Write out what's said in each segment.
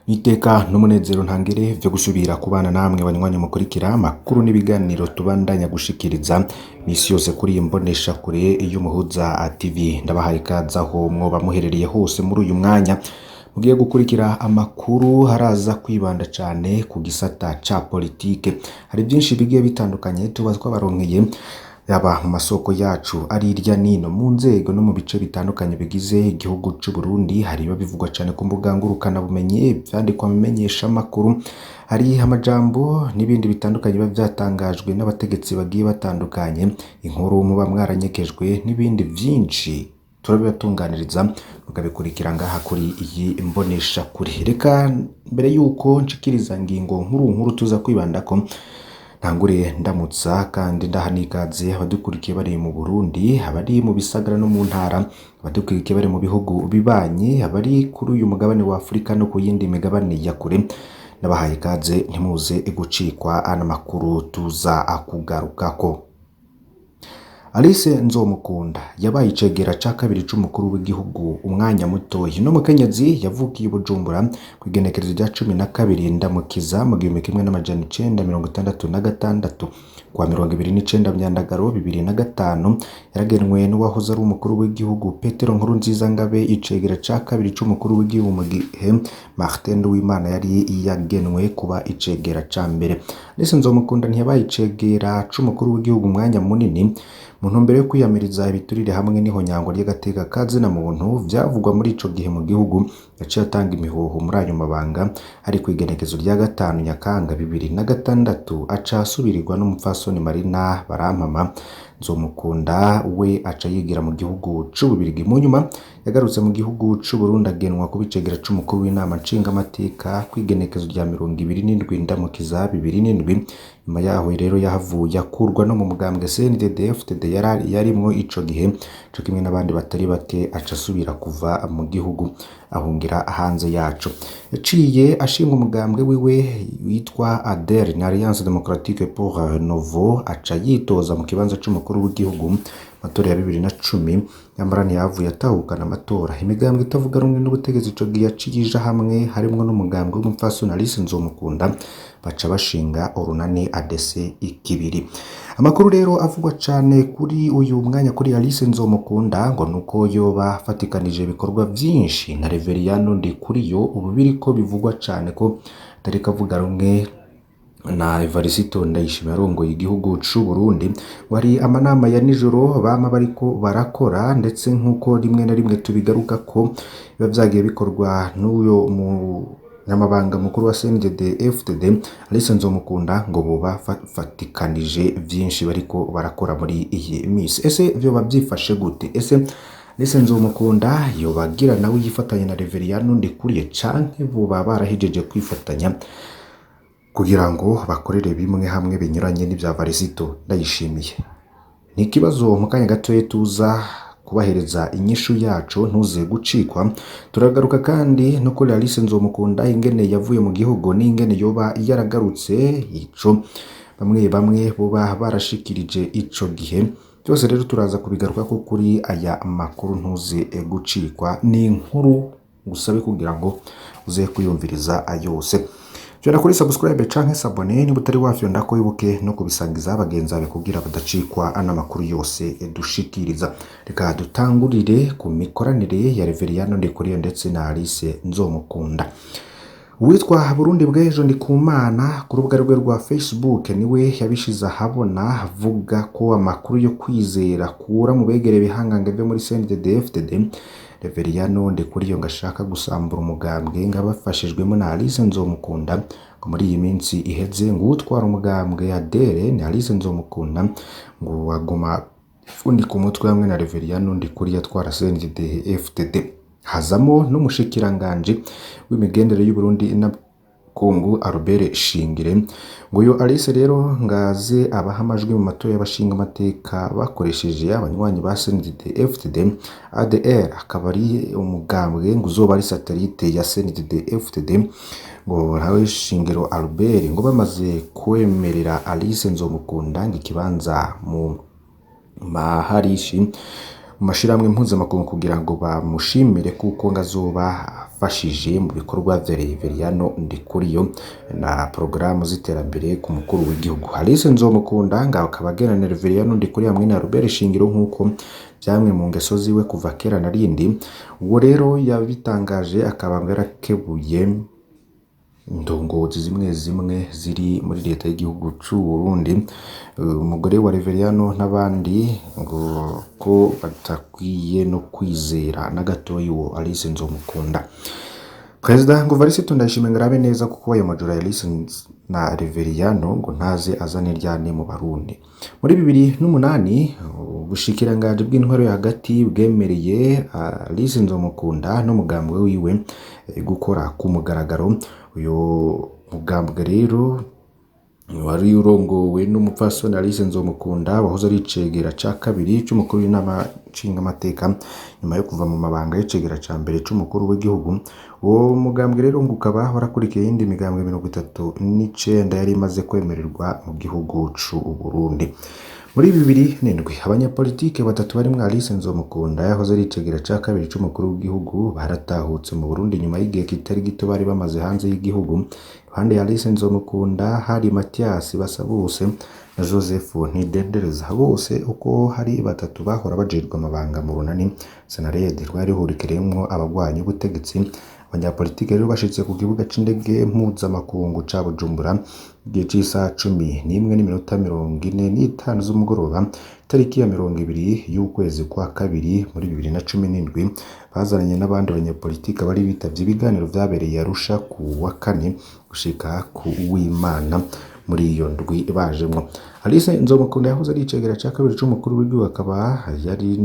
Iteka n'umunezero ntangere vyo gusubira kubana namwe banywanyi mukurikira amakuru n'ibiganiro tubandanya gushikiriza misi yose kuri iyi mboneshakure y'Umuhuza TV. Ndabahaye ikaze aho mwoba muherereye hose muri uyu mwanya mugiye gukurikira amakuru haraza kwibanda cane ku gisata ca politike. Hari vyinshi bigiye bitandukanye tuba twabaronkeye yaba mu masoko yacu ari hirya nino mu nzego no mu bice bitandukanye bigize igihugu c'u Burundi. Hari ibiba bivugwa cane ku mbuga ngurukanabumenyi, ivyandikwa mu menyeshamakuru, hari amajambo n'ibindi bitandukanye biba vyatangajwe n'abategetsi bagiye batandukanye, inkuru muba mwaranyegejwe n'ibindi vyinshi turabibatunganiriza mukabikurikira ngaha kuri iyi mboneshakure. Reka mbere yuko nshikiriza ngingo nkuru nkuru tuza kwibandako, ntangure ndamutsa kandi ndaha n'ikaze abadukurikiye bari mu Burundi, abari mu bisagara no mu ntara, abadukurikiye bari mu bihugu bibanyi, abari kuri uyu mugabane wa Afurika no ku yindi migabane ya kure. Ndabahaye ikaze, ntimuze gucikwa n'amakuru tuza kugarukako. Alice Nzomukunda yabaye icegera ca kabiri c'umukuru w'igihugu umwanya mutoyi. Uno mukenyezi yavukiye i Bujumbura kw'igenekerezo rya 12 Ndamukiza mu 1966, kuwa 29 Myandagaro 2005 yaragenwe n'uwahoze ari umukuru w'igihugu Petero Nkurunziza Ngabe icegera ca kabiri c'umukuru w'igihugu, mu gihe Martin Nduwimana yari yagenwe kuba icegera ca mbere. Alice Nzomukunda ntiyabaye icegera c'umukuru w'igihugu umwanya munini mu ntumbero yo kwiyamiriza ibiturire hamwe n'ihonyangwa ry'agateka ka zina muntu vyavugwa muri ico gihe mu gihugu. Yaciye atanga imihoho muri ayo mabanga ari kw'igenekezo rya 5 Nyakanga 2006, aca asubirirwa n'umupfasoni Marina Barampama. Nzomukunda we aca yigira mu gihugu c'Ububirigi. Mu nyuma yagarutse mu gihugu c'Uburundi agenwa kuba icegera c'umukuru w'inama nshingamateka kw'igenekezo rya 27 Ndamukiza 2007. Nyuma yaho rero yahavuye akurwa no mu mugambwe CNDD-FDD yarimwo ico gihe, co kimwe n'abandi batari bake, aca asubira kuva mu gihugu ahungira hanze yaco. Yaciye ashinga umugambwe wiwe witwa ADER na Alliance Démocratique pour Nouveau, aca yitoza mu kibanza c'umukuru w'igihugu matora ya 2010, nyamara ntiyahavuye atahukana amatora. Imigambwe itavuga rumwe n'ubutegetsi ico gihe yaciye ija hamwe, harimwo n'umugambwe w'umupfasoni Alice Nzomukunda, baca bashinga urunani ADC ikibiri. Amakuru rero avugwa cane kuri uyu mwanya kuri Alice Nzomukunda ngo nuko yoba afatikanije ibikorwa vyinshi na Reveriyano Ndikuriyo, ubu biriko bivugwa cane ko atariko avuga rumwe na Evariste Ndayishimiye arongoye igihugu c'u Burundi. Wari amanama ya nijoro bama bariko barakora, ndetse nk'uko rimwe na rimwe tubigaruka ko biba vyagiye bikorwa n'uyo munyamabanga mukuru wa CNDD FDD Alice Nzomukunda, ngo boba bafatikanije vyinshi bariko barakora muri iyi misi. Ese vyoba vyifashe gute? Ese Alice Nzomukunda yoba agira nawe yifatanya na Reveriyano Ndikuriye, canke boba barahejeje kwifatanya kugira ngo bakorere bimwe hamwe binyuranye n'ivya Evariste Ndayishimiye? Ni ikibazo mu kanya gatoya tuza kubahereza inyishu yaco, ntuze gucikwa. Turagaruka kandi no kuri Alice Nzomukunda, ingene yavuye mu gihugu n'ingene yoba yaragarutse, ico bamwe bamwe boba barashikirije ico gihe. Byose rero turaza kubigarukako kuri aya makuru, ntuze gucikwa. Ni inkuru ngusabe kugira ngo uze kuyumviriza yose. Fyonda kuri subscribe canke s'abonner niba utari wafyonda ko, wibuke no kubisangiza bagenzi bawe kugira badacikwa n'amakuru yose dushikiriza. Reka dutangurire ku mikoranire ya Reveriyano Ndikuriyo ndetse na Alice Nzomukunda. Uwitwa Burundi bw'ejo Ndikumana ku rubuga rwe rwa Facebook niwe yabishize ahabona, avuga ko amakuru yo kwizera kura mu begereye ibihangange vyo muri CNDD-FDD, Reveriyano Ndikuriyo ngo ashaka gusambura umugambwe ngo abafashijwemo na Alice Nzomukunda. Ngo muri iyi minsi iheze ngo utwara umugambwe ADER ni Alice Nzomukunda, ngo aguma funika umutwe hamwe na Reveriyano Ndikuriyo atwara CNDD-FDD. Hazamo n'umushikiranganji w'imigendere y'Uburundi na Kongo Albert Shingire. Ngo uyu Alice rero ngaze abaha amajwi mu matora y'abashinga amateka bakoresheje abanywanyi ba CNDD FDD. ADR akaba ari umugambwe ngo uzoba ari satellite ya CNDD FDD. Ngo nawe Shingiro Albert ngo bamaze kwemerera Alice Nzomukunda ngo ikibanza mu maharishi mu mashirahamwe mpuzamakungu kugira ngo bamushimire kuko ngo azoba afashije mu bikorwa vya Reveriyano Ndikuriyo na porogaramu z'iterambere ku mukuru w'igihugu. Alice Nzomukunda ngo akaba agenana na Reveriyano Ndikuriyo hamwe na Robert Shingiro nk'uko vyamwe mu ngeso ziwe kuva kera na rindi. Uwo rero yabitangaje akaba ngo yarakebuye indongozi zimwe zimwe ziri muri leta y'igihugu c'u Burundi, umugore wa Reveriyano n'abandi ngo ko batakwiye no kwizera na gatoyi uwo Alice Nzomukunda. Perezida ngo Evariste Ndayishimiye ngo arabe neza kuko ayo majoro ya Alice na Reveriyano ngo ntaze azane iryane mu Barundi. Muri 2008 ubushikiranganji bw'intwaro yo hagati bwemereye Alice Nzomukunda n'umugambwe wiwe gukora ku mugaragaro. Uyu mugambwe rero wari urongowe n'umupfasoni Alice Nzomukunda wahoze ari icegera ca kabiri c'umukuru w'inama nshingamateka nyuma yo kuva mu mabanga y'icegera ca mbere c'umukuru w'igihugu. Uwo mugambwe rero ngo ukaba warakurikiye iyindi migambwe 39 yari imaze kwemererwa mu gihugu c'u Burundi. Muri 2007 abanyapolitike batatu barimwo Alice Nzomukunda yahoze ari icegera ca kabiri c'umukuru w'igihugu baratahutse mu Burundi nyuma y'igihe kitari gito bari bamaze hanze y'igihugu. Iruhande ya Alice Nzomukunda hari Mathias Basabose na Joseph Ntidendereza, bose uko hari batatu bahora bajejwe amabanga mu runani Senarede rwari ruhurikiyemwo abagwanya ubutegetsi. Abanyapolitike rero bashitse ku kibuga c'indege mpuzamakungu ca Bujumbura igihe c'isaha 11:45 z'umugoroba tariki ya 20 y'ukwezi kwa kabiri muri 2017, bazananye n'abandi banyapolitike bari bitavye ibiganiro vyabereye Arusha ku wa kane gushika ku w'Imana muri iyo ndwi bajemwo. Alice Nzomukunda yahoze ari icegera ca kabiri c'umukuru w'igihugu akaba yari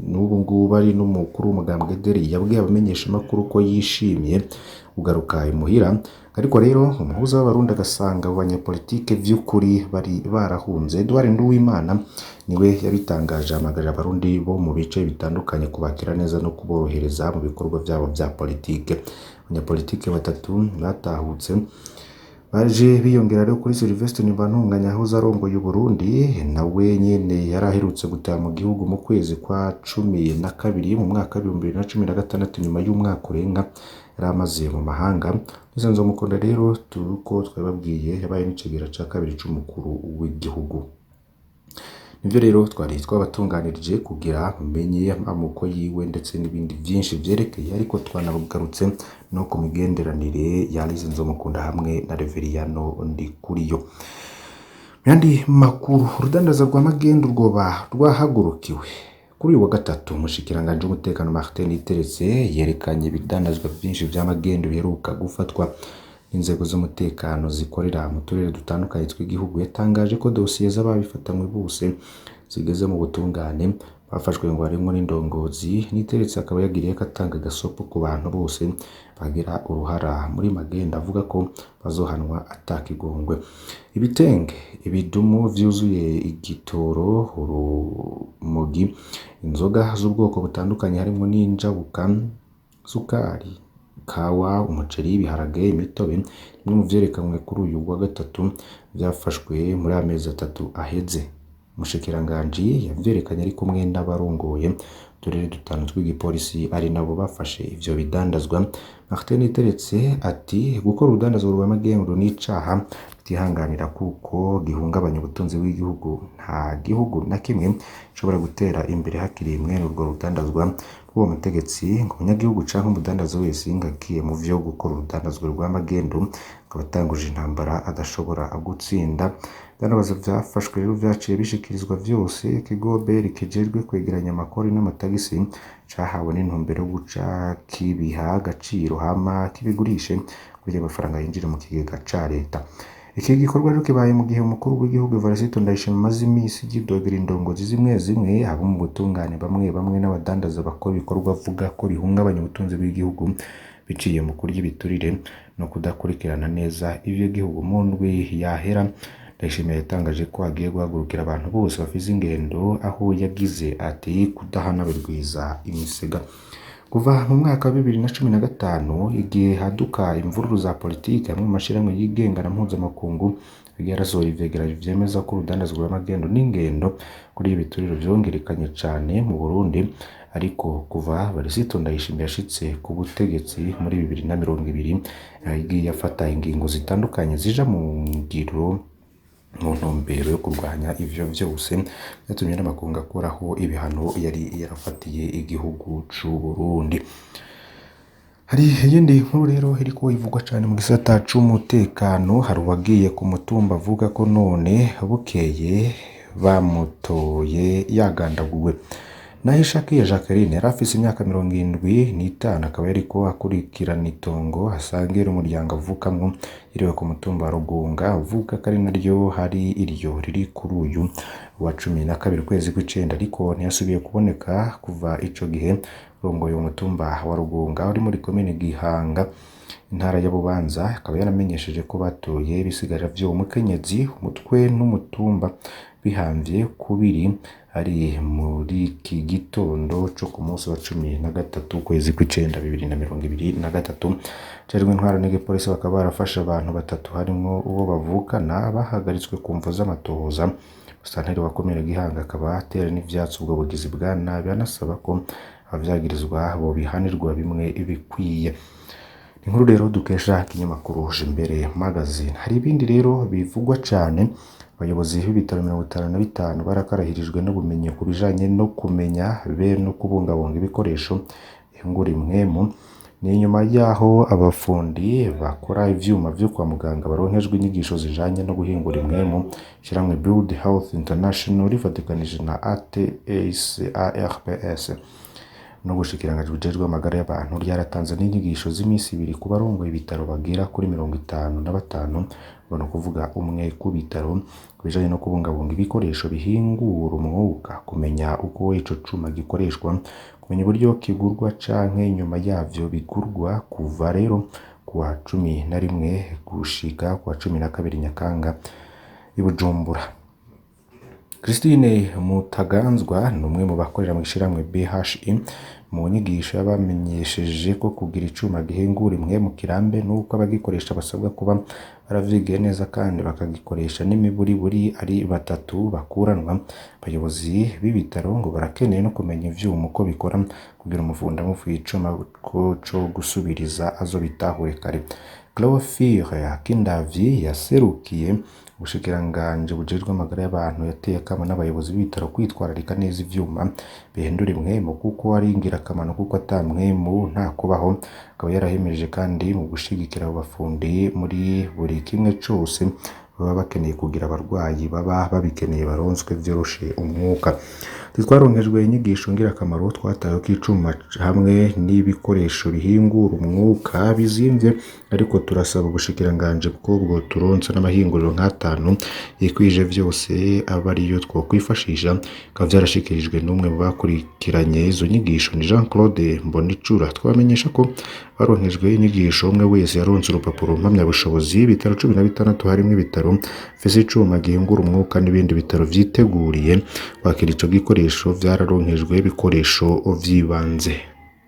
n'ubu ngubu ari n'umukuru w'umugambwe DRI, yabwiye abamenyeshamakuru ko yishimiye kugaruka imuhira, ariko rero umuhuza w'Abarundi agasanga abo banyepolitike vy'ukuri bari barahunze. Edouard Nduwimana niwe yabitangaje, ahamagarira Abarundi bo mu bice bitandukanye kubakira neza no kuborohereza mu bikorwa vyabo vya politike. Abanyapolitike batatu batahutse baje biyongera rero kuri Sylvestre Ntibantunganya yahoze arongoye Uburundi, nawe nyene yari aherutse gutaha mu gihugu mu kwezi kwa 12 mu mwaka wa 2016 nyuma y'umwaka urenga yari amaze mu mahanga. Alice Nzomukunda rero tuko twababwiye yabaye n'icegera ca kabiri c'umukuru w'igihugu. Nivyo rero twari twabatunganirije kugira mumenye amoko yiwe ndetse n'ibindi vyinshi vyerekeye, ariko twanagarutse no ku migenderanire ya Alice Nzomukunda hamwe na Reveriyano Ndikuriyo. Mu yandi makuru, urudandaza rwa magendu rwoba rwahagurukiwe. Kuri uyu wa gatatu umushikiranganji w'umutekano Martin Niteretse yerekanye ibidandazwa vyinshi vya magendu biheruka gufatwa n'inzego z'umutekano zikorera mu turere dutandukanye tw'igihugu. Yatangaje ko dosiye z'ababifatanywe bose zigeze mu butungane, bafashwe ngo harimwo n'indongozi. Niteretse akaba yagiriyeko atanga agasopo ku bantu bose bagira uruhara muri magendu, avuga ko bazohanwa atakigongwe. Ibitenge, ibidumu vyuzuye igitoro, urumogi, inzoga z'ubwoko butandukanye harimwo n'injabuka, sukari, ikawa, umuceri, ibiharage, imitobe, bimwe mu vyerekanwe kuri uyu wa gatatu vyafashwe muri amezi atatu aheze. Umushikiranganji yavyerekanye ari kumwe n'abarongoye uturere dutanu tw'igipolisi ari nabo bafashe ivyo bidandazwa. Martin Niteretse ati gukora urudandazwa rwa magendu n'icaha tutihanganira kuko gihungabanya ubutunzi bw'igihugu. Nta gihugu na kimwe gishobora gutera imbere hakiri mwene urwo rudandazwa. Uwo mutegetsi ngo umunyagihugu canke umudandaza wese ngo agiye mu vyo gukora urudandazwa rwa magendu akaba atanguje intambara adashobora gutsinda. Ibidandazwa vyafashwe rero vyaciye bishikirizwa vyose ikigo BER kijejwe kwegeranya amakori n'amatagisi cahawe n'intumbero yo guca kibiha agaciro hama kibigurishe kugira amafaranga yinjire mu kigega ca leta. Iki gikorwa rero kibaye mu gihe umukuru w'igihugu Evariste Ndayishimiye amaze imisi yidogera indongozi zimwe zimwe abo mu butungane bamwe bamwe n'abadandaza bakora ibikorwa avuga ko bihungabanya ubutunzi bw'igihugu biciye mu kurya ibiturire no kudakurikirana neza ivy'igihugu. Mu ndwi yahera Ndayishimiye yatangaje ko agiye guhagurukira abantu bose bafise ingendo, aho yagize ati kudahana birwiza imisega. Kuva mu mwaka wa 2015 igihe haduka imvururu za politike, amwe mu mashirahamwe yigenga na mpuzamakungu Yagiye arasohora ivyegeranyo vyemeza ko urudandazwa rw'amagendo n'ingendo kuri ibiturire vyongerekanye cane mu Burundi, ariko kuva Varisito Ndayishimiye yashitse ku butegetsi muri 2020 yagiye afata ingingo zitandukanye zija mu ngiro mu ntumbero yo kurwanya ivyo vyose, vyatumye n'amakungu akuraho ibihano yari yarafatiye igihugu c'u Burundi. Hari iyindi nkuru rero iriko ivugwa cane mu gisata c'umutekano, hari uwagiye ku mutumba avuga ko none bukeye bamutoye yagandaguwe. Nahishakiye Jacqueline yari afise imyaka 75, akaba yariko akurikirana itongo asangira umuryango avukamwo, yiriwe ku mutumba wa Rugunga avuga ko ari naryo hari iryo riri kuri uyu wa 12 ukwezi kw'icenda, ariko ntiyasubiye kuboneka kuva ico gihe. Urongoye umutumba wa Rugunga uri muri komine Gihanga, intara ya Bubanza, akaba yaramenyesheje ko batoye ibisigarira vy'uwo mukenyezi, umutwe n'umutumba bihamvye kubiri ari muri iki gitondo co ku munsi wa 13 ukwezi kw'icenda 2023. Ajejwe intwaro n'igipolisi bakaba barafashe abantu batatu harimwo uwo bavukana bahagaritswe ku mvo z'amatohoza. Musitanteri wa komine Gihanga akaba atera n'ivyatsi ubwo bugizi bwa nabi, anasaba ko abavyagirizwa bobihanirwa bimwe bikwiye. Inkuru rero dukesha ikinyamakuru Jimbere Magazine. Hari ibindi rero bivugwa cane. Abayobozi b'ibitaro 55 barakarahirijwe n'ubumenyi ku bijanye no kumenya be no kubungabunga ibikoresho bihingura impwemu. Ni inyuma y'aho abafundi bakora ivyuma vyo kwa muganga baronkejwe inyigisho zijanye no guhingura impwemu. Ishirahamwe Build Health International rifatikanije na ATSARPS n'ubushikiranganji bujejwe amagara y'abantu ryaratanze n'inyigisho z'imisi ibiri ku barongoye ibitaro bagera kuri 55, ngo ni ukuvuga umwe ku bitaro, ku bijanye no kubungabunga ibikoresho bihingura umwuka, kumenya uko ico cuma gikoreshwa, kumenya uburyo kigurwa canke inyuma yavyo bigurwa. Kuva rero kuwa 11 gushika kuwa 12 Nyakanga i Bujumbura. Christine Mutaganzwa ni umwe mu bakorera mu ishirahamwe BHI. Mu nyigisho yabamenyesheje ko kugira icuma gihingura impwemu kirambe nuko abagikoresha basabwa kuba baravyigiye neza kandi bakagikoresha n'imiburiburi ari batatu bakuranwa. Abayobozi b'ibitaro ngo barakeneye no kumenya ivyuma uko bikora kugira umufundi amufuye icuma co gusubiriza azobitahure kare. Clophile Akindavyi yaserukiye ubushikiranganji bujejwe amagara y'abantu yateye akamo n'abayobozi b'ibitaro kwitwararika neza ivyuma bihindura impwemu kuko ari ingirakamaro, kuko ata mpwemu nta kubaho. Akaba yarahimirije kandi mu gushigikira abo bafundi muri buri kimwe cose baba bakeneye kugira abarwayi baba babikeneye baronswe vyoroshe umwuka. Twaronkejwe inyigisho ngirakamaro, twatawe ko icuma hamwe n'ibikoresho bihingura umwuka bizimvye, ariko turasaba ubushikiranganji ko bwoturonsa n'amahinguriro nk'atanu yikwije vyose aba ariyo twokwifashisha. Bikaba vyarashikirijwe n'umwe mu bakurikiranye izo nyigisho, ni Jean Claude Mbonicura. Twabamenyesha ko baronkejwe inyigisho, umwe wese yaronse urupapuro mpamyabushobozi. Ibitaro 16 harimwo ibitaro bifise icuma gihingura umwuka n'ibindi bitaro vyiteguriye kwakira ico gikoresho vyararonkejwe ibikoresho vy'ibanze.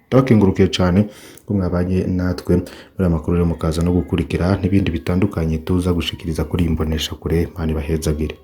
Ndabakengurukiye cane ko mwabanye natwe muri aya makuru, rero mukaza no gukurikira n'ibindi bitandukanye tuza gushikiriza kuri iyi mboneshakure. Imana ibahezagire.